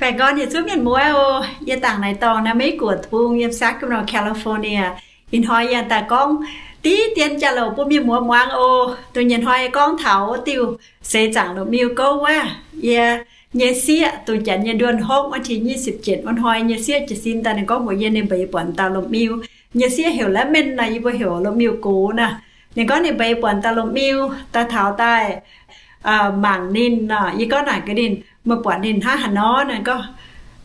Baengh orn yietc zungv mienh muoz oc. Yie dangc naaic dorngh naaiv Meiv Guoqv bung yiem Sacramento, California. Ih hnoi yie daaih gorngv diqv dien jauv-louc bun mienh muoz muangx oc. Dongh nyei hnoi gorngv taux diuh seix zaangc lomh miu gouv wuov. Yie nyei sieqv dongh janx nyei nduonh hopv วันที่ยี่สิบเจ็ด wuov hnoi nyei sieqv jiez sin daaih, ninh gorngv mbuox yie ninh mbeix buatc dauh lomh miu. Nyei sieqv heuc Lemon nor, yie mbuo heuc lomh miu gox nor. Ninh gorngv ninh mbeix buatc dauh lomh miu daaih taux daaih mangc ninh nor. Yie gorngv naaic gaax ninh, meih buatc ninh hnangv haaix nor?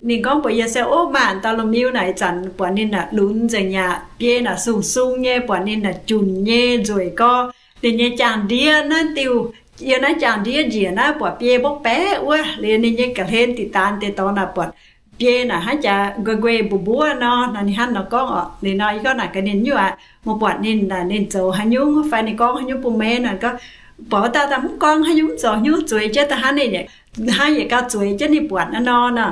Ninh gorngv mbuox yie se, Ov, maaih dauh lomh miu naaic, ih zanc buatc ninh naaic lunx nzengc aqv, biei naaic sung-sung nyei, buatc ninh naaic junc nyei nzueic gorx. Ninh nyei jaang-ndiev naaiv diuh, yiem naaiv jaang-ndiev njiec naaiv buatc biei mbopv baeqv wuov. Liuz ninh nyei ga'hlen diqc daanx deix dorngx naaic buatc biei naaic hnangv jaax nquei nquei mbuov mbuov nor. Nor ninh hnangv nor gorngv oc. Liuz nor yie gorngv naaic gaax ninh, Nyuoqc aqv, meih buatc ninh naaic ninh zoux haaix nyungc fai ninh gorngv haaix nyungc bun meih? Nor gorngv, Buatc wuov dauh daaih mv gorngv haaix nyungc, mv zoux haaix nyungc, zueiz jienv daaih hnangv ninh, hnangv yietc gauh zueiz jienv ninh buatc naaiv nor nor.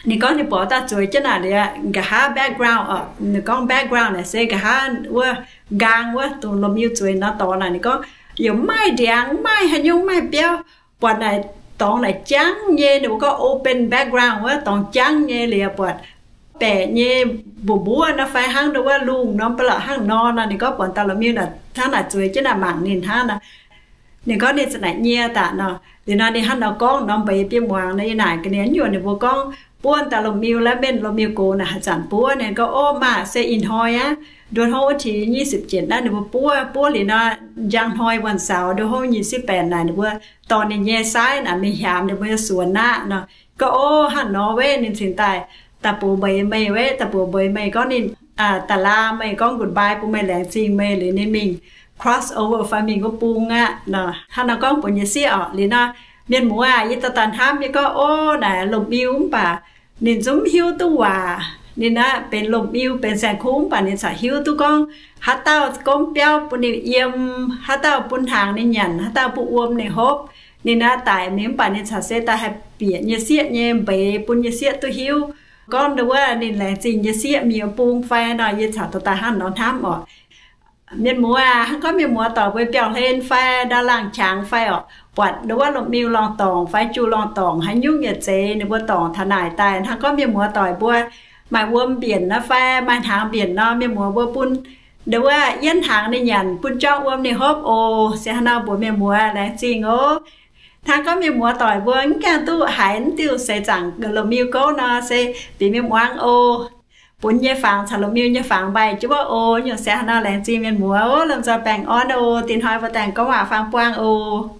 Ninh gorngv ninh buatc wuov dauh zueiz jienv naaic liuz, nqa'haav background oc, ninh gorngv background naaic se nqa'haav wuov nqaang wuov dongh lomh miu zueiz nor dorngx naaic. Ninh gorngv yaac mv maaih ndiangx, mv maaih haaix nyungc, mv maaih biauv. Buatc naaic dorngx naaic jangv nyei, ninh mbuo gorngv open background wuov, dorngx jangv nyei liuz buatc baeqc nyei mbuov mbuov nor fai hnangv nor wuov lungh norm ba'laqc hnangv nor nor. Ninh gorngv buatc dauh lomh miu naaic hnangv naaic zueiz jienv naaic mangc ninh hnangv nor. Ninh gorngv ninh za'naaic nyie daaih nor. Liuz nor ninh hnangv nor gorngv norm mbeix bieqc muangx nor, yie naaic gaax ninh, Nyuoqc, ninh mbuo gorngv buov dauh lomh miu, Lemon, lomh miu gox naaic haaix zanc buov? Ninh gorngv, Ov, maaih, se ih hnoi aqv, nduov hov วันที่ยี่สิบเจ็ด naaiv ninh mbuo buov. Buov liuz nor, njang hnoi วันเสาร์ nduov hov nyic ziepc baeqv naaic ninh mbuo dorh ninh nyei saaiv naaic mingh hiaamx ninh mbuo nyei suonx aqv nor. Gorngv, Ov, hnangv nor weiv ninh cingx daaih daaih bun mbeix meih weiv, daaih bun mbeix meih gorngv ninh daaih laanh meih, gorngv goodbye bun meih, laengz zingh meih. Liuz ninh mingh cross over fai mingh wuov bung aqv nor. Hnangv nor gorngv bun nyei sieqv oc. Liuz nor mienh muoz aac, yie daaih daaih hnamv, yie gorngv, Ov, naaic lomh miu mv baac ninh zungv mv hiuv duqv waac. Ninh aqv benx lomh miu, benx saeng-kuv mv baac ninh corc hiuv duqv gorngv haaix dauh gomv biauv bun ninh yiem, haaix dauh bun hnaangx ninh nyanc, haaix dauh bun wuom ninh hopv. Ninh aqv daic mingh mv baac ninh corc se daaih haih bieqc nyei sieqv nyei mbeix bun nyei sieqv duqv hiuv gorngv nduov wuov ninh laengz zingh nyei sieqv mingh wuov bung fai nor. Yie corc daaih daaih hnangv nor hnamv oc. Mienh muoz aac, hnangv gorngv mienh muoz doic mbuo biauv-hlen fai ndau laangh qangx fai oc, buatc nduov wuov lomh miu lorngh dorngc fai juv lorngh dorngc haaix nyungc yietc zeiz ninh mbuo dorngc taux naaic daaih, hnangv gorngv mienh muoz doic mbuo maaih wuom mbienc nor fai maaih hnaangx mbienc nor, mienh muoz mbuo bun nduov wuov yienv hnaangx ninh nyanc, bun jorngv wuom ninh hopv oc. Se hnangv nor mbuox mienh muoz laengz zingh oc. Hnangv gorngv mienh muoz doic mbuo mv gaengh duqv haiz mv diuh seix zaangc lomh miu gouv nor, se bieqc mienh muangx oc. Bun nyei fangx caux lomh miu nyei fangx mbaih jienv wuov oc. Nyungc se hnangv nor laengz zingh mienh muoz oc. Lomh nzoih baengh orn oc. Dinh hnoi mbuo daaih gorngv waac-faang buangh oc.